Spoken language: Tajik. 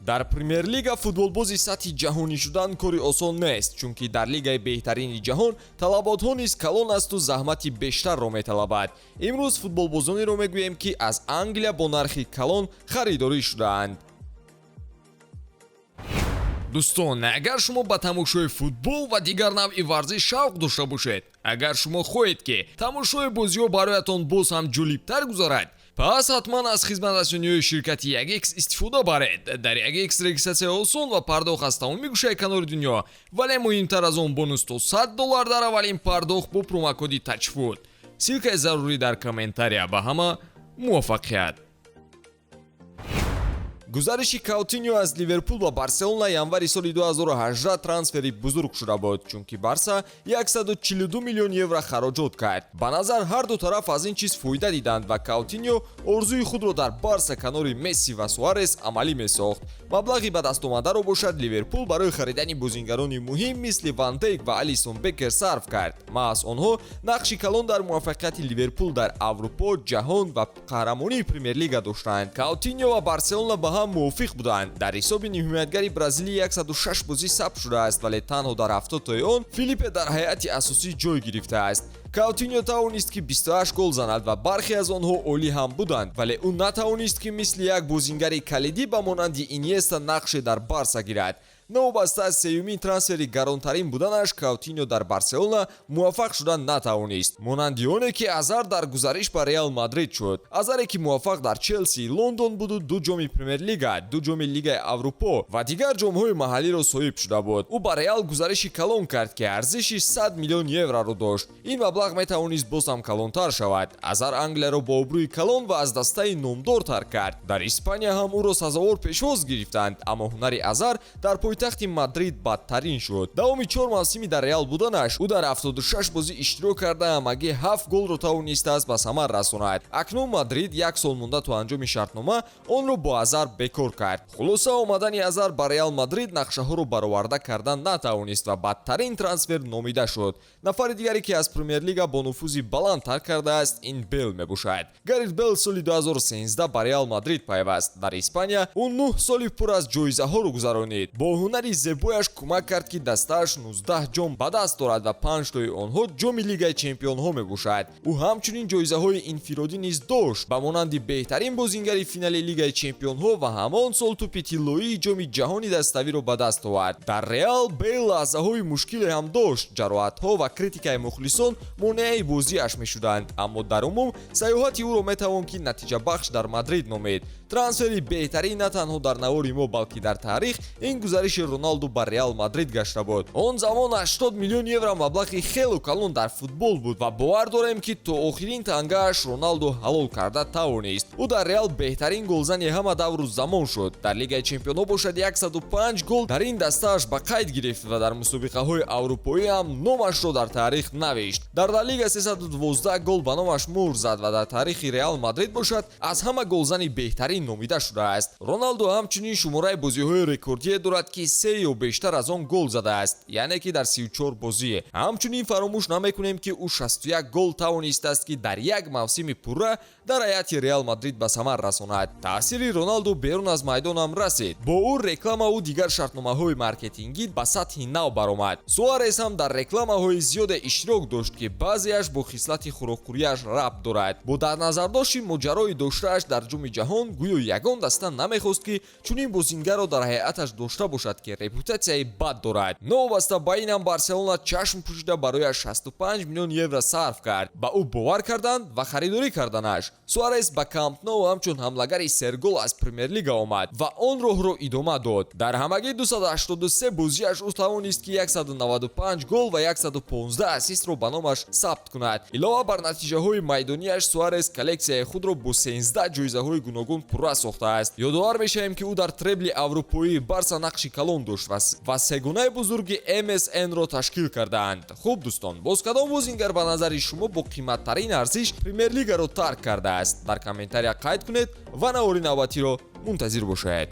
Дар Премер-лига футболбози сатҳи ҷаҳонӣ шудан кори осон нест, чунки дар лигаи беҳтарини ҷаҳон талаботҳо низ калон асту заҳмати бештарро металабад. Имрӯз футболбозонеро мегӯем, ки аз Англия бо нархи калон харидорӣ шудаанд. Дӯстон, агар шумо ба тамошои футбол ва дигар навъи варзиш шавқ дошта бошед, агар шумо хоҳед, ки тамошои бозиҳо бароятон боз ҳам ҷолибтар гузарад, пас ҳатман аз хизматрасониҳои ширкати 1X истифода баред. Дар 1X регистратсия осон ва пардохт аз тамоми гӯшаи канори дунё, вале муҳимтар аз он, бонус то 100 доллар дар аввалин пардохт бо промокоди ТАЧФУТ. Ссылкаи зарурӣ дар комментария. Ба ҳама муваффақият! Гузариши Каутиньо аз Ливерпул ба Барселона январи соли 2018 трансфери бузург шуда буд, чунки Барса 142 миллион евро хароҷот кард. Ба назар, ҳарду тараф аз ин чиз фоида диданд ва Каутиньо орзуи худро дар Барса канори Месси ва Суарес амалӣ месохт. Маблағи ба дастомадаро бошад, Ливерпул барои харидани бозингарони муҳим мисли Ван Дейк ва Алисон Бекер сарф кард. Маҳз онҳо нақши калон дар муваффақияти Ливерпул дар Аврупо, ҷаҳон ва қаҳрамонии Премер-лига доштанд. Каутиньо ва Барселона ба ҳам мувофиқ буданд. Дар ҳисоби ҳимоятгари бразилӣ 106 бозӣ сабт шудааст, вале танҳо дар 70 тои он Филиппе дар ҳайати асосӣ ҷой гирифтааст. Каутиньо тавонист, ки 28 гол занад ва бархе аз онҳо олӣ ҳам буданд, вале ӯ натавонист, ки мисли як бозингари калидӣ ба монанди Иньеста нақше дар Барса гирад. Новобаста аз сеюмин трансфери гаронтарин буданаш, Каутиньо дар Барселона муваффақ шуда натавонист, монанди оне ки Азар дар гузариш ба Реал Мадрид шуд. Азаре, ки муваффақ дар Челси Лондон буду ду ҷоми Премер-лига, ду ҷоми Лигаи Аврупо ва дигар ҷомҳои маҳаллиро соҳиб шуда буд. Ӯ ба Реал гузариши калон кард, ки арзиши 100 миллион евроро дошт. Ин маблағ метавонист боз ҳам калонтар шавад. Азар Англияро бо обрӯи калон ва аз дастаи номдор тарк кард. Дар Испания ҳам ӯро сазовор пешвоз гирифтанд, аммо ҳунари Азар дар пойтахти Мадрид бадтарин шуд. Давоми 4 мавсими дар Реал буданаш ӯ дар 76 бозӣ иштирок карда, ҳамагӣ ҳафт голро тавонистааст ба самар расонад. Акнун Мадрид як сол монда то анҷоми шартнома онро бо Азар бекор кард. Хулоса, омадани Азар ба Реал Мадрид нақшаҳоро бароварда кардан натавонист ва бадтарин трансфер номида шуд. Нафари дигаре, ки аз Премер-лига бо нуфузи баланд тарк кардааст, ин Бел мебошад. Гарет Бел соли 2013 ба Реал Мадрид пайваст. Дар Испания ӯ 9 соли пур аз ҷоизаҳоро гузаронид. Бо ҳунари зебояш кӯмак кард, ки дастааш 19 ҷом ба даст дорад ва панҷтои онҳо ҷоми Лигаи чемпионҳо мебошад. Ӯ ҳамчунин ҷоизаҳои инфиродӣ низ дошт, ба монанди беҳтарин бозингари финали Лигаи чемпионҳо ва ҳамон сол тӯпи тиллоии Ҷоми ҷаҳони даставиро ба даст овард. Дар Реал Бейл лаҳзаҳои мушкиле ҳам дошт. Ҷароҳатҳо ва критикаи мухлисон монеаи бозиаш мешуданд, аммо дар умум сайёҳати ӯро метавон ки натиҷабахш дар Мадрид номид. Трансфери беҳтарин на танҳо дар навори мо, балки дар таърих ин гузариши Роналду ба Реал Мадрид гашта буд. Он замон 80 миллион евро маблағи хело калон дар футбол буд ва бовар дорем, ки то охирин тангааш Роналду ҳалол карда тавонист. Ӯ дар Реал беҳтарин голзани ҳама давру замон шуд. Дар Лигаи чемпионҳо бошад, 105 гол дар ин дастааш ба қайд гирифт ва дар мусобиқаҳои аврупоӣ ҳам номашро дар таърих навишт. Дар Ла Лига 312 гол ба номаш муҳр зад ва дар таърихи Реал Мадрид бошад, аз ҳама голзани беҳтарин номида шудааст. Роналду ҳамчунин шумораи бозиҳои рекордие дорад, ки се ё бештар аз он гол задааст, яъне ки дар 34 бозӣ. Ҳамчунин фаромӯш намекунем, ки ӯ 61 гол тавонистааст, ки дар як мавсими пурра дар ҳайати Реал Мадрид ба самар расонад. Таъсири Роналду берун аз майдон ҳам расид. Бо ӯ рекламаву дигар шартномаҳои маркетингӣ ба сатҳи нав баромад. Суарес ҳам дар рекламаҳои зиёде иштирок дошт, ки баъзеаш бо хислати хӯрокхӯрияш рабт дорад. Бо дар назардошти моҷарои доштааш дар Ҷоми ҷаҳон, гӯё ягон даста намехост, ки чунин бозингарро дар ҳайаташ дошта бошад, ки репутатсияи бад дорад. Новобаста ба ин ҳам Барселона чашм пӯшида барояш 65 миллион евро сарф кард. Ба ӯ бовар карданд ва харидорӣ карданаш. Суарес ба Камп Ноу ҳамчун ҳамлагари сергол аз Премер-лига омад ва он роҳро идома дод. Дар ҳамагӣ 283 бозиаш ӯ тавонист, ки 195 гол ва 115 ассистро ба номаш сабт кунад. Илова бар натиҷаҳои майдонияш, Суарес коллексияи худро бо 13 ҷоизаҳои гуногун пурра сохтааст. Ёдовар мешавем, ки ӯ дар требли аврупоии Барса нақши калон дошт ва сегонаи бузурги МСН-ро ташкил кардаанд. Хуб, дӯстон, боз кадом бозингар ба назари шумо бо қиматтарин арзиш Премер-лигаро тарк кардааст? Дар комментария қайд кунед ва навори навбатиро мунтазир бошед.